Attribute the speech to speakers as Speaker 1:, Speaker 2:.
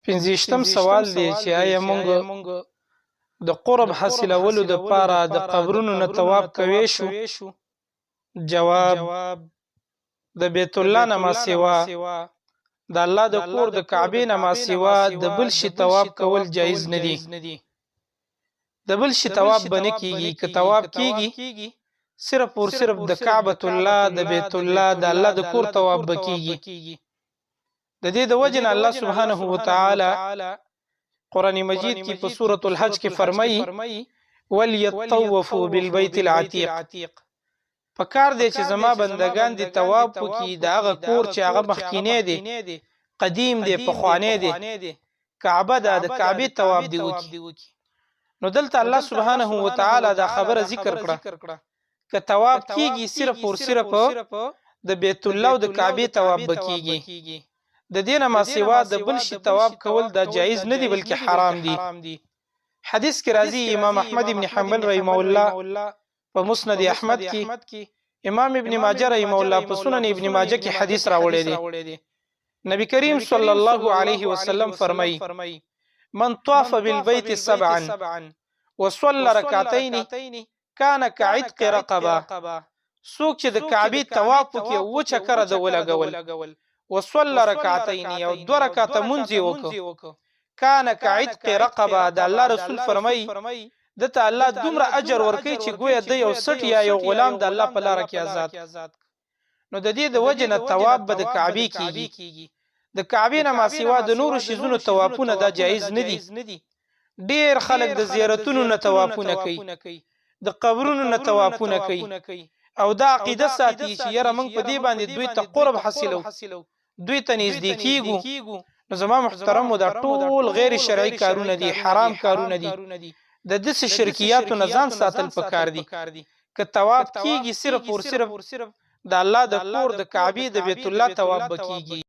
Speaker 1: پنځشتم سوال دی چې آیا مونږ د قرب حاصلولو د پاره د قبرونو نه طواف کوي شو؟ جواب: د بیت الله نه ما سوا، د الله د کور د کعبې نه ما سوا د بل شي طواف کول جایز نه دي. د بل شي طواف به نه کیږي. که طواف کیږي، صرف اور صرف د کعبۃ الله، د بیت الله، د الله د کور طواف به کیږي. د دې د وجه نه الله سبحانه وتعالی قرآن مجید کې په سورة الحج کې فرمایي: وليطوفوا بالبيت العتيق. پکار دی چې زما بندگان دي طواف وکړي د هغه کور چې هغه مخکینی دی، قدیم دی، پخوانی دی، کعبه ده، د کعبې طواف دی وکړي. نو دلته الله سبحانه وتعالی دا خبره ذکر کړه که طواف کیږي، صرف اور صرف د بیت الله او د کعبې طواف بکیږي. د دې نه ما سوا د بل شي طواف کول دا جایز نه دی، بلکې حرام دی. حدیث کې راځي، امام احمد ابن حنبل رحمه الله په مسند احمد کې، امام ابن ماجه رحمه الله په سنن ابن ماجه کې حدیث راوړی دی، نبی کریم صلی الله علیه وسلم فرمایي: من طاف بالبيت سبعا وصلى ركعتين كان كعتق رقبه. څوک چې د کعبې طواف وکړي، او چکره د ولګول، وصلى ركعتين، او دوه رکعاته مونځ یې وکړ، کان كعتق رقبه. د الله رسول فرمایي دته الله دومره اجر ورکوي چې ګویا د یو سټ یا یو غلام د الله په لار کې آزاد. نو د دې د وجې نه طواف به د کعبې کیږي. د کعبې نه ما سوا د نورو شیزونو طوافونه دا جایز نه دي. ډیر خلک د زیارتونو نه طوافونه کوي، د قبرونو نه طوافونه کوي، او دا عقیده ساتي چې یاره موږ په دې باندې دوی ته قرب حاصلو، دوی ته نږدې کیږو. نو زما محترمو، دا ټول غیر شرعي کارونه دي، حرام کارونه دي. د داسې شرکیاتو نه ځان ساتل پکار دي. که طواف کیږي، صرف اور صرف د الله د کور، د کعبې، د بیت الله طواف به کیږي.